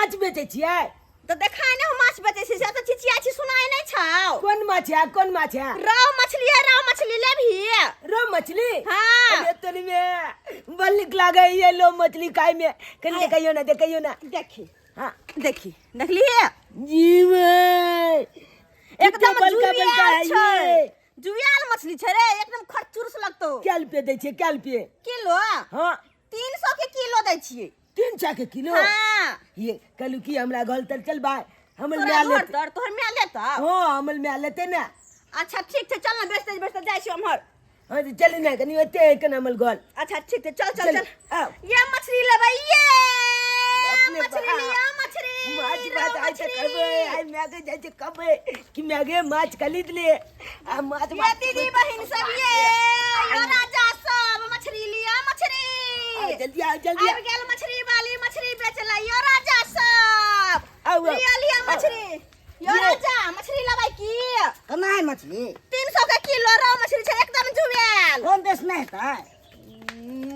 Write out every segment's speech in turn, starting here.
माछ बेचै छियै? तऽ देखा ने, हम माछ बेचै छी से तऽ चिचिया छी, सुनाय नहि छौ? कोन माछ है, कोन माछ है? रहु मछली है, रहु मछली लेबही? रो मछली? हाँ। अरे तोरी में बड़ नीक लागै ये लो मछली खाय में। कनि देखैयो ना, देखैयो ना। देखी। हाँ। देखी, देखली? जी भाई। एकदम बड़का बड़का है जुआल छै। ये। जुआल मछली छै रे, एकदम खरचुरस लगतौ। क्या रुपये दै छियै, क्या रुपये? किलो? हाँ। 300 के किलो दै छियै। 300 के किलो? हाँ। ये कहलू की हमरा घर तर चल भाई, हमर तोरा माय घर लेते। तर तोहर माय लेता? हाँ, हमर माय लेते ना। अच्छा ठीक छै, चल ना, बेचते बेचते जाइ छी उम्हर। हाँ तो चल ना, कनी ओते है कना हमर घर। अच्छा ठीक छै, चल चल। चल, चल आओ। ये मछली लेबै, ये बाप रे मछली बाप। लिया मछली। माछ भात रोहु आइ तऽ मछली। कहबै आइ मायके जाइ छै, कहबै कि मायगे माछ खरीद ले आ माछ ये भात। दीदी बहिन सब, ये यो राजा सब, मछली लिया मछली। आओ, जल्दी आओ, जल्दी आओ। आबि गेल मछली वाली, मछली बेचला यो राजा सब। आउ, आउ। लिया लिया मछली यो। ये। राजा, मछली लेबै की? केना है मछली? 300 के किलो रहु मछली छै, एकदम जुएल। कम बेस नहि हेतै?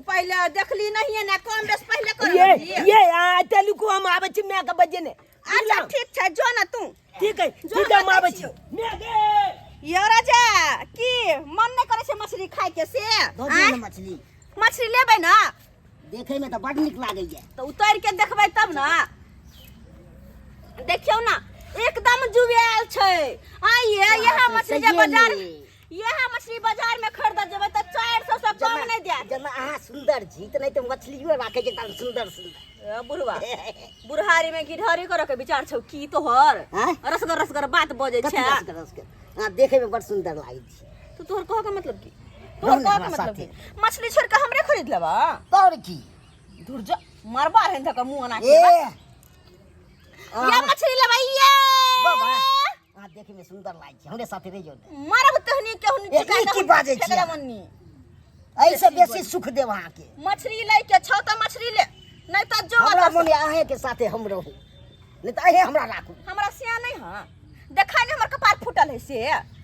पहिले देखली नहीं ने, कम बेस पहिले कर। ये ये आ चलू को, हम आबै छी मायके बजे ने। अच्छा ठीक छै, जो ना तू। ठीक है। जो। ठीक है, हम हम आबै आबै छी मायके। यो राजा, की मन नहि करै छै मछली खाय के से? दऽ दियौ आँय? ने मछली। मछली लेबै ना? देखै मे तऽ बड नीक लागैया। तऽ उतारि के देखबै तब ना। देखियौ ना, एकदम जुएल छै। आइए यह तऽ मछली जे सहिए बाजार मे। यह मछली बाजार में खरीद जेबै तऽ 400 से कम नहि देत। जेना अहाँ सुंदर छी तऽ नहि तऽ मछलियो राखै छै एकदम सुंदर सुंदर। ए, बुढ़वा, बुढ़ारी में गिढ़ारी करे के विचार छौ की तोहर? आँय? रसगर रसगर बात बजै कथी छै? रसगर रसगर? अहाँ देखै मे बड सुंदर लागै छी। तो तोहर कह के मतलब की? रहू तोहर ने कह के हमरा मतलब साथे। की? मछली छोड़ के हमरे खरीद लेबा? तोर की? दूर जा, मारबा रहन धक मुंह अना के। ए ये मछली लेबै ये। बाबा, अहाँ देखै मे सुंदर लागै छी, हमरे साथे रहि जाउ ने। मारब तहनी केहन। ए, ई की बाजै छी अहाँ? मन्नी। एहिसँ बेसी सुख देब अहाँके। मछली लै के छौ तऽ मछली ले, नहीं तऽ जो। हमरा एतऽ से। मोन यऽ अहेंके साथे हम रहू, नहि तऽ अहें हमरा राखू। हमरा सिया नहीं हाँ, देखा नहीं हमर कपार फूटल है से?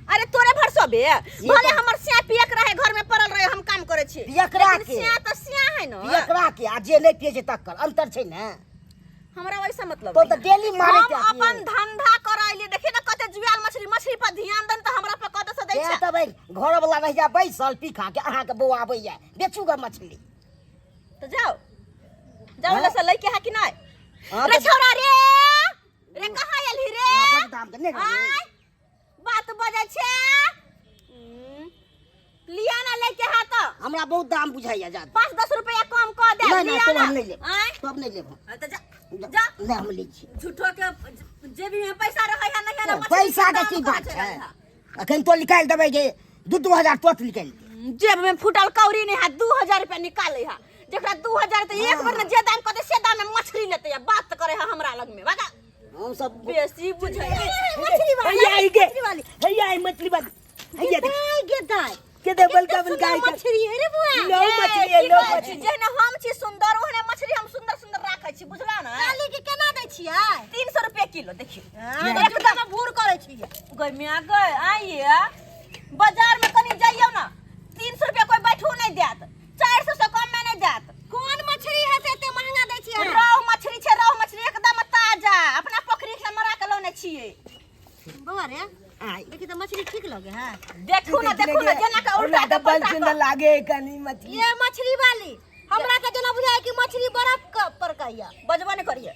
अरे तोरे भरसो बे भले हमर सिया पियक रहे, घर में पड़ल रहे, हम काम करे छी। पियकरा लेकिन के। सिया तऽ सिया है न। पियकरा के आ जे नहि पियै छै तकर अंतर छै ने। हमरा वैसा मतलब तो नहीं तऽ है। डेली मारे हम के आदमी। अपन धंधा कराइली, देखी ना कते जुआल मछली। मछली पर ध्यान दन तऽ हमरा पर कते से दै तें छै। तऽ भाइ घर वाला रहि जा बैसल पी खा के, अहाँके बौआ आबैया, बेचू ग मछली। तऽ जाओ जाओ। हाँ? लसा लैके है कि नहीं? हाँ, रे तऽ- छौड़ा रे, रे कहाँ आयल रे? अहाँ बड दाम के नहि रहू। आय बात बजै छै। लिया ना, लेके है तो। हमरा बहुत दाम बुझाइया जादा। 5-10 रुपया कम कऽ दे। नहि नहि, लिया तब ना। हम नहि लेब। आँय? तब नहि लेब हम। हाँ, तऽ जा जा। नहि, हम लै छी। झूठो के जेबी में पैसा रहै है नहीं है ना। मछली पैसा के दाम की कहाँ बात छै छै? रहै? अखन तो निकालि देबै जे 2-2 हजार तुरंत निकालि देब। जेब में फूटल कौड़ी नहीं है, 2000 रुपया निकाले है। जकरा 2000 तऽ एक बेर ने जे दाम कहते से दाम में मछली लेते है। बात करे है हमरा लग में, बगा। हम सब बेसी बुझे मछली वाली। हैया आई गे। मछली वाली। हैया आई मछली वाली, हैया देख। दाई गे दाई। के दे बलका बलका आई। मछली है रे बुआ। लो मछली है, लो मछली। जेहने हम छी सुंदर, ओहने मछली हम सुंदर सुंदर राखै छी, बुझला ना? काली के केना दै छियै? 300 रुपया किलो। देखियौ। एकदम भूर करै छियै। गई मिया गई, आइए बाजार में कनी जाइयो ना, 300 रुपया कोई बैठू नहीं देत, 400 से कम में नहीं देत। कोन मछली है से एते महंगा दै छियै? रोहु मछली छै, रोहु मछली, एकदम ताजा, अपना पोखरी से मरा के लौने छियै। बौआ रे। आइ। देखी तऽ मछली ठीक लगे है। देखू ना, देखू ना, जेना के उल्टा हमरा के तऽ बड़ पलटा सुंदर के। लागे है कनी मछली। ये मछली वाली, हमरा के जेना बुझाय कि मछली बर्फ के पर कहिया। बजबो नहीं करिए,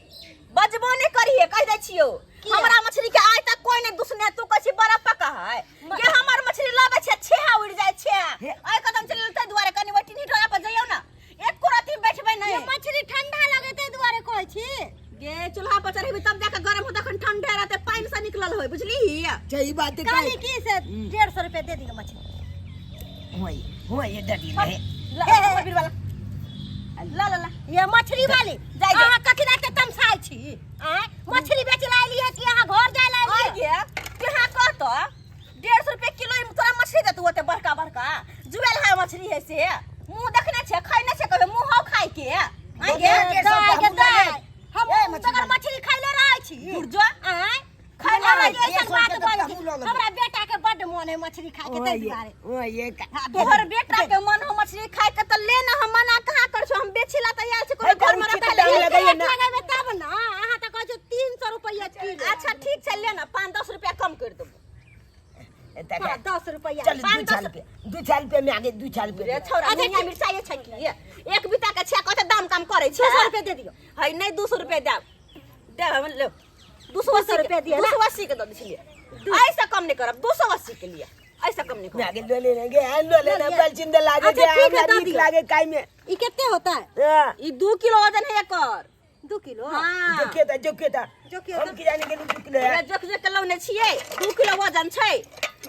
बजबो नहीं करिए, कह दै छियो। किया? हमरा मछली के आइ तक कोई नहीं दुसने। तू कहै छी बर्फ पका है। ये हमर मछली लाबै छै, छेहा उड़ जाइ छै। हे। आइ कदम चलि ताहि दुआरे कनी ओहि टिन्ही टोला पर जइयौ ना, एको रत्ती बैठबै ये नहीं। मछली ठंडा लगे ताहि दुआरे कहै छी। गे, चूल्हा पर चढ़ेबी तब जाके गरम होत, अखन ठंडे रहते, पानि से निकलल होय, बुझली? छै ई बात। काली की से 150 रुपया दे दियौ मछली। हुआ हुआ ये डरी रहे। ला ला वाला, ला ला ला। ये मछली वाली। जाय दे। अहाँ कथी लाते तमसाइ छी? आँय, मछली बेच ला एली है कि अहाँ घर जाय ला आइ एली है? गे, केहा कहत 150 रुपये किलो ई तोरा मछली देतौ? ओते बड़का बड़का जुएल है मछली है से। मुंह देखने छै? खैने छै कहियो? मुंह हौ खाय के? आइ गे। 150 दाय गे हमहूँ दाय, लेबै। हम ए, मछली बगैर वाली। मछली खैले रहै छी। दूर जो। आँय, खैले हमरा रहै जे छी। अइसन बात 150 के बजै तऽ छी। हमहूँ लऽ लेबै। हमरा बेटा के बड्ड मोन है मछली खाय के, ताहि दुआरे। ओ ये हाँ, तोहर बेटा के मन हो मछली खाय के तऽ ले ना, हम मना कहाँ कर छौ? हम बेची ला तैयार छी, कोनो हे, घर में उचित रखै दाम ले। लगैये ना। लगेबै तब ना। अहाँ तऽ कहै छी। अच्छा ले ना 5-10 रुपया कम कर देबो। तका 10 रुपया चल पाँच दू दस चार रुपया, 2-4 रुपया में आगे 2-4 रुपया। रे छौरा अच्छा, दुनिया मिरचाई छै की एक बीता के छै कते दाम कम करै छै। 600 रुपया दे दियौ। है नहीं 200 रुपया देब देब हम ले 280 रुपया दिअ ना। 280 के दऽ दै छलियै, ऐसे कम नहीं करब 280 के लिए, ऐसे कम नहीं में करब। आगे लो लेने गे लो लेने लिअ। बलचिंद लागे अच्छा, जे ठीक है, हमरा दऽ नीक दियौ। लागे काई में। ई कते होता है? हाँ, ई 2 किलो वजन है एकर। 2 किलो? हाँ। जोखे ता जोखे ता जोखे हम ता। की जाने गेलू 2 किलो है। रे जोख जोख के लौने छियै, 2 किलो वजन छै।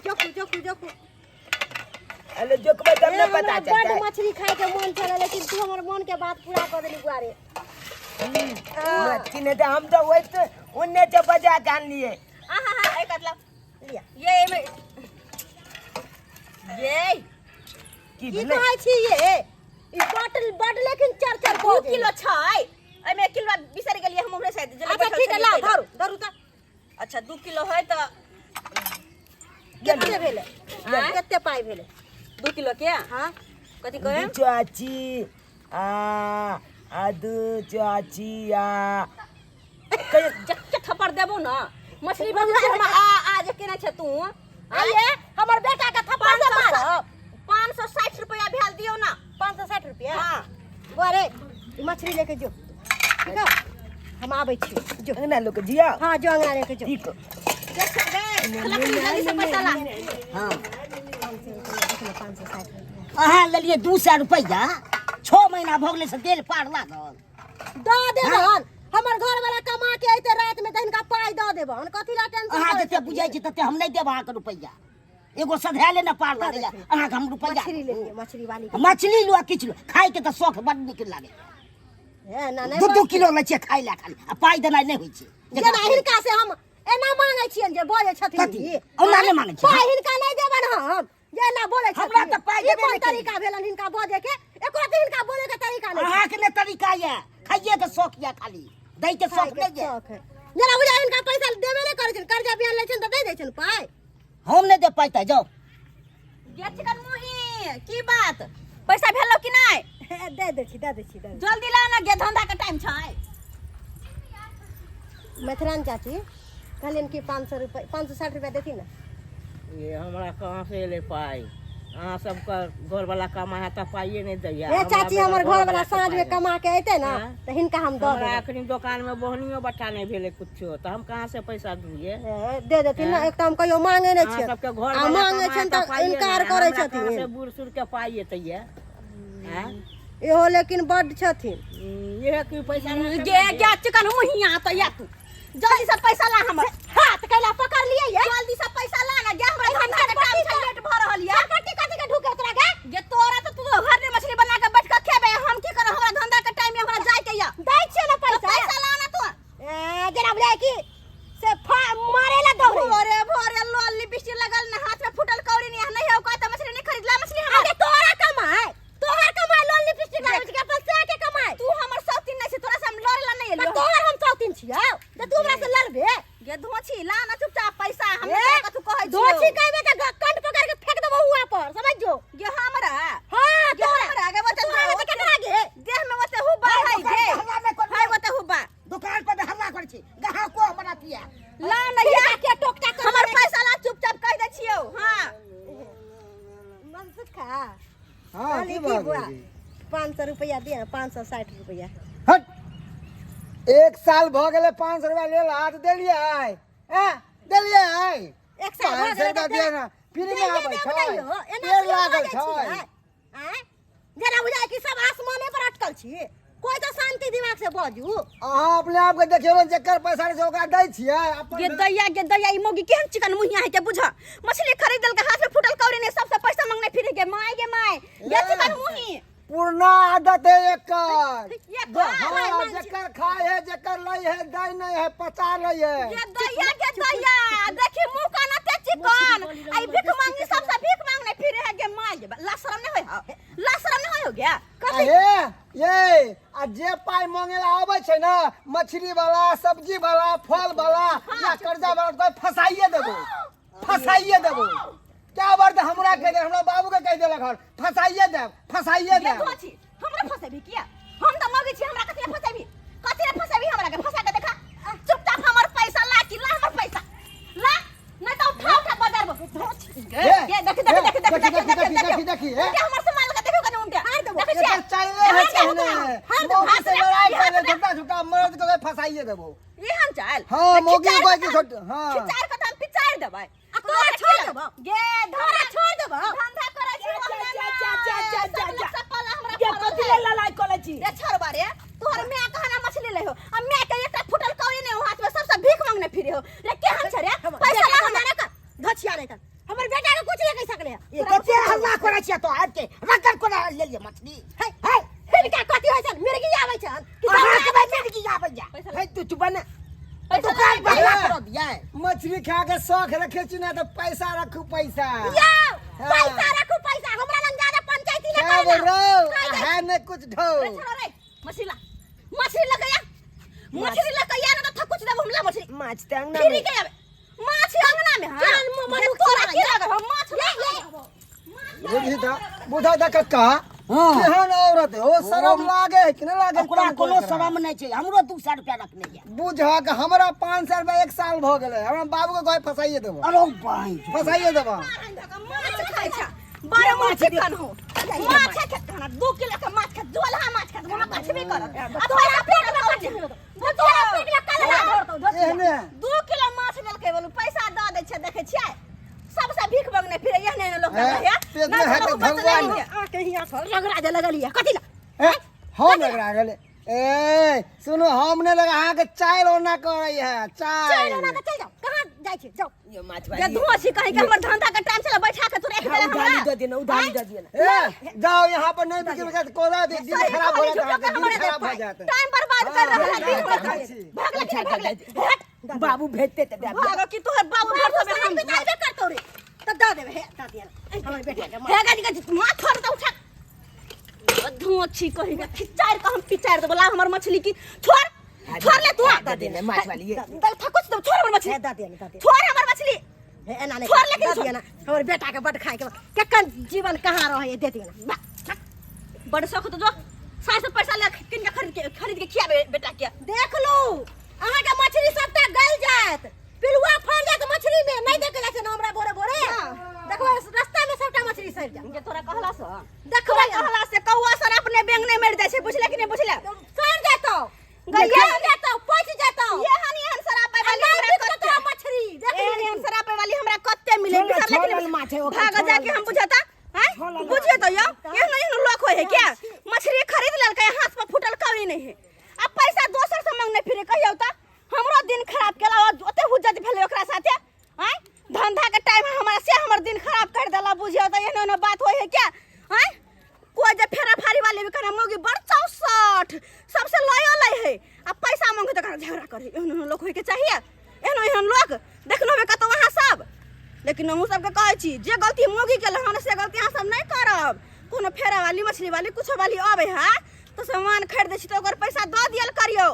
जोखू जोखू जोखू। अरे जोखबै तब ए, ने पता हमरा चलतै। बड्ड मछली खाय के मन छलै लेकिन तू हमर मन के बात पूरा कऽ देली बुआ रे। मच्छी नहीं तो हम तो वही तो उन्ने से बजा के आनलिए। हाँ हाँ हाँ एक आदला लिअ। ये एमे ये की की भेलै? कहै छी ये? ई बड बड लेकिन चार चार 2 किलो छै, एमे 1 किलो बिसरि गेलियै हम उम्हरे से जे अच्छा बैठल ठीक है छलियै लाओ ताहि लए। धरू धरू तऽ। अच्छा 2 किलो है तऽ कते भेलै? आँय? कते पाइ भेलै? 2 किलो के? हाँ। कथी कहै? दू चाची आ आ दू चाची आ कहियो जते थप्पड़ देबो ना मछली बजै छै हम आ आ जे केने छै तू। आइए हमर बेटा के थप्पड़ से मारब। 560 रुपया भेल दियौ ना। 560 रुपया? हाँ। बुआ रे ई मछली लेके जो, ठीक है? हम आबै छी जो। अंगना लोक जिया। हाँ जो अंगना लेके जो। ठीक। लकड़ी जल्दी से पैसा ला। हाँ 560 रुपया। अहाँ लेलियै 200 रुपैआ, 6 महीना भऽ गेलै से देल पार लागल। दऽ देबहन, हमर घर वाला कमा के अइते राति में तऽ हिनका पाइ दऽ देबहन, कथी ला टेंशन अहाँ करै जते छथिन? बुझै छी तते हम नहि देब अहाँके रुपैआ, एगो सधैले ने पार लागैया अहाँके हम रुपैआ। मछली ले लिअ, मछली वाली के। मछली लुआ किछु लुआ, खायके तऽ शौख बड नीक लागै। हे ना नहि 2-2 किलो लै छियै खाय लए खाली, आ पाइ देनाइ नहि होइ छै। जेना हिनका से हम एना मांगै छियनि जे बजै छथिन कथी? ई। ओना नहि मांगै छियै। पाइ हिनका नहि देबनि हम जे एना बोलै छथिन। हमरा तऽ पाइ ई देबे कोन नहि केलियै। तरीका भेलनि हिनका बजै के? एको रत्ती हिनका बोलै के तरीका नहि छै। अहाँके नहि तरीका यऽ, खाइए के शौख यऽ, खाली दै के शौख खाइके नहि यऽ। शौख है। जेना बुझा हिनका पैसा देबे नहि करै छनि, कर्जा बिहान लै छनि तऽ दै दै छनि पाइ। हम नहि देब पाइ तऽ जाउ। गे चिकन मुही की बात, पैसा भेलो कि नहि? दे दै छी दे दै छी दे दै छी। जल्दी ला ना गे, धंधा के टाइम छै। मैथिलान चाची कहलियनि कि 500 रुपया 560 रुपया देथिन ने। ये हमरा कहाँ से एलै पाइ? अहाँ सबके घरवाला कमा है तऽ पाइए नहि दैया। हे चाची हमर घरवाला साँझ में कमा के अयतै ने हाँ? तऽ हिनका हम दऽ हमरा देबै। अखनी दोकान में बोहनियो बट्टा नहि भेलै कुछो, तऽ हम कहाँ से पैसा दियै? हे, दे देथिन ने, एक तऽ हम कहियो मांगे नहि अहाँ छियनि सबके घर आ मांगे छियनि तऽ इनकार करै से छथिन। बूढ़ सूढ़ के पाइ एतै ये? आँय? इहो लेकिन बड्ड छथिन। इहे की पैसा रहतै गे गे चिकन मुहिया तऽ या तू जल्दी से पैसा ला, हमर हाथ कैला पकड़ लियै ये? जल्दी से पैसा ला ना गे, हमरा धंधा के काम छै, लेट भऽ रहल ये। पट्टी कथी के ढुके तोरा गे? गे तोरा तऽ तू घर में मछली बना के बैठ के खेबे, हम की करब? हमरा धंधा के टाइम में हमरा जाय के ये। दै छियै ने तऽ पैसा। पैसा ला ना तू। ए, जेना बुझाय कि से मारे ला दौड़े। भोरे भोरे लोल लिपस्टिक लगल ना, हाथ में फूटल कौड़ी नहीं नहीं हो का मछली नहीं खरीदला मछली हमर। अरे तोरा कमाय, तोहर कमाय लोल लिपस्टिक लगाबै छी कि अपन से के कमाय? तू हमर शौकीन नहीं छै, तोरा से हम लड़े ला नहीं तऽ एलियो। तोहर हम शौकीन छियौ जे तू हमरा से लड़बे? गे धोछी ला ना चुपचाप पैसा, हम ए, तोरा कथू कहै छियौ। धोछी कहबे तऽ कंठ पकड़ के फेंक देबो हुआ पर, समझ जो। गे हमरा। हाँ, गे तोरा। हमरा गे ओते तोरा तऽ केकरा गे? देह में ओते हुब्बा भाइ, है दोकान गे। पर हल्ला नहि करू। है ओते हुब्बा। दुकान पर हल्ला करै छी, ग्राहको हमरा पिया। ला ना या के टोकटा कर हमर पैसा ला चुपचाप कहि दै छियौ। हाँ मनसुखा। हाँ कहली की की बात बुआ है? 500 रुपया दिअ, 560 रुपया। हट, 1 साल भऽ गेलै 500 रुपया लेल हाथ देलियै हैं, देलियै? 1 साल भऽ 500 गेलै रुपया तऽ दिअ ने, फ्री मे दैये आबै देब छै, नहि हो, एना पेड़ फ्री भऽ लागल जाइ छै। छियै। आँय? जेना बुझाय कि सब आसमाने पर अटकल छी, कोई तो शांति दिमाग से बाजू। अहाँ अपने आप के देखियौ ने, जेकर पैसा रहै छै ओकरा दै छियै अपन। गे दैया गे दैया, ई मौगी केहन चिकन मुहिया है के बुझ, मछली खरीद देलकै, हाथ में फूटल कौड़ी नहीं, सबसे पैसा मांगने फिरे गे my गे my गे चिकन मुही। पुरना आदत है एकर। ये का हाँ, जेकर खाय है जेकर लै है दै नहीं है, पचा लै है। गे दैया गे दैया, देखी मुंह काना ते चिकन, आई भीख मांगी सबसे भीख मांगने फिरे है गे my गे, ला शरम नहीं होय हो, ला शरम नहीं होय हो गया आ हे ये आ जे पाइ मांगे ला आबै छै ने, मछली वाला सब्जी वाला फल वाला या कर्जा वाला, तो फसाइए देबो फसाइए देबो। क्या बार तऽ हमरा कहि दे, हमरा बाबू के कहि देलक हन, फसाइए देब फसाइए ये देब। धोछी हमरा फसेबी किया? हम तऽ मगे छी, हमरा कथी ले फसेबी? कथी ले फसेबी हमरा के? फसा के देखा। चुपचाप हमर पैसा ला कि ला हमर पैसा। देखी हे उल्टे हमर सामान लगा देखो कने उल्टे हार देबो। देखै छियै एकर चाइले है हार देबो चहने तोरा, हार देबो, मौगी हाथ से से लड़ाई हाथ करे से- झूठा झूठा मर्द के फसाइए देबो एहन चाल हाँ, मौगी कोई की छोट- हाँ। खिचार के त हम पिचार देबै आ तोरा छोड़ देबो गे तोरा छोड़ देबो धंधा करै छी जा, ओहने जा, जा, जा, जा, सब जा, लोग जा। सब पाला हमरा ये फड़ल कथी है। ले लड़ाई करै छी रे छोड़बा रे तोहर माय कहना मछली ले हो आ माय के एकटा फुटल कौड़ी नहीं हो हाथ में सबसे भीख मांगने फिरे हो रे केहन छ रे पैसा ला हमरा कर धछिया रे कर हमर बेटा के कुछ नहीं कह सकले ये कते हल्ला करै छियै तो आबि के रगड़ कोना लेलियै मछली है है हिनका कथी होइ छन मिर्गी आबै छन कि अहाँ के भाई मिर्गी आबै जा पैसा हे तू चुप ना पैसा दुकान ला पर हल्ला करऽ दियै मछली खा के शौक रखे छी ना तो पैसा रखू पैसा यौ हाँ। पैसा रखू पैसा हमरा लग ज्यादा पंचायती ना क्या बोल करना रहो है ने कुछ ढो रे छोड़ो रे मछली ला मछली लकैया मछली लकैया ना तो थकुच देब हमला मछली माछ त अंगना फिरी में के आवे माछ अंगना में हां जान मुँह मनुख तोरा चला की लागल हम माछ ले बुझी ता बुझा ता कक्का हाँ। केहन औरत हो शरम लागे है कि नहीं लागे ओकरा कोनो शरम नहि छै हमरो 200 रुपया रखने ये बुझा के हमरा 500 रुपया एक साल भ गेलै हमरा बाबू के कहे फसाइए देबो अरे भाई फसाइए देबो माछ खाइ छ बड़ माछ चिकन हो माछ के खाना 2 किलो के माछ खा जोलहा माछ खा हमरा कछबे करत आ तोरा पेट में कथी तोरा पेट में कलरा धरतौ धरतौ एहने 2 किलो माछ लेलकै बोलू पैसा दऽ दै छै देखै छियै सबसे भीख मांगने फिरे एहने एहने लोक हैं, रहैया पेट में है तो भगवान। आ के हियां पर रगड़ा जे लगलिया कथी ला हैं? हम लग गेलै ए सुनो हम नहीं लगा अहाँ के चाय ओना करै है चाय चल ओना के चल जाओ कहाँ जाइ छी जाओ ये माछ जे वाली धुआं छी कहीं के हमर धंधा के टाइम चला बैठा के तोरा एक बेर उधारी हमरा दऽ दियौ उधारी दऽ दियौ ए जाओ यहाँ पर नहीं बिक्री के कोला दे दिन सही खराब हो कहली, जाता झूठो है के दिन हमरे खराब हो जाता है टाइम बर्बाद कर रहल है दिन हाँ, भर हाँ, भाग ले भाग ले हट बाबू भेजते त दे भागो कि तोहर बाबू घर बाबू से से हम हम बिताइबे करतौ रे तब दऽ देबै हे दऽ दिअ हमर बेटा के हे गाड़ी के माथ छोड़ दे उठा धुआं छी कहीं के खिचार के हम पिचार देबो ला हमर मछली की छोड़ छोड़ ले तू दे देने माछ वाली ये। दल थकुच दे छोड़ हमर मछली हे दऽ दिअ दऽ दिअ छोड़ हमर मछली हे एना नहि छोड़ लेकिन दऽ दिअ ना हमर बेटा के बड खाय के बा। केकन जीवन कहाँ रहै दे दिअ ना बा, बड़ शौक तो जो सार से पैसा ले किन के खरीद के खियाबे बेटा के देख लू अहाँके मछली सबटा गल जायत पिलुआ फड़ जायत मछली में नहीं देखे जाइ छै ने हमरा भोरे भोरे देखबै रास्ता में सबटा मछली सड़ि जायत जे तोरा कहला से देखबै कहला से कौआ सर अपने बैंक नहीं मर जाइ छै बुझले कि नहीं बुझले सड़ि जेतौ गैया गल जेतौ पचि जेतौ एहन एहन शराब वाली नहि हमरा बिकतौ कते तोरा मछली देख एहन एहन शराब वाली हमरा कते मिले छोड़ल- बिसरले कि छोड़ल नहीं माछ है, ओकर भाग छोड़ल जाके हम बुझता हैं छोड़ल बुझिए तो यो एहन एहन लोक होय है क्या मछली खरीद लेलकै हाथ पर फूटल कभी नहीं है अब पैसा दोसर से मांगने फिरे कहियो त हमरो दिन खराब केला ओते हुज्जत भेलै ओकरा साथे हैं धंधा के टाइम हमरा से हमर दिन खराब कर देला बुझियो त एहन एहन बात होय है क्या हैं कोई जे फेरा फारी वाले भी कहना मौगी बड़ चौसठ सबसे लयो लै है आ पैसा मांगे तऽ झगड़ा करे एहन एहन लोक होइके चाहिए एहन एहन लोक देखनो होबे कतौ अहाँ सब लेकिन हमहूँ सबके कहै छी जे गलती मौगी केलक हन से गलती अहाँ सब नहि करब कोनो फेरा वाली मछली वाली कुछो वाली अबै है तऽ सामान खरीदै छी तऽ ओकर पैसा दऽ दियल करियौ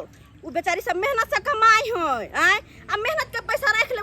ओ बेचारी सब मेहनत से कमाइ है आँय आ मेहनत के पैसा राखि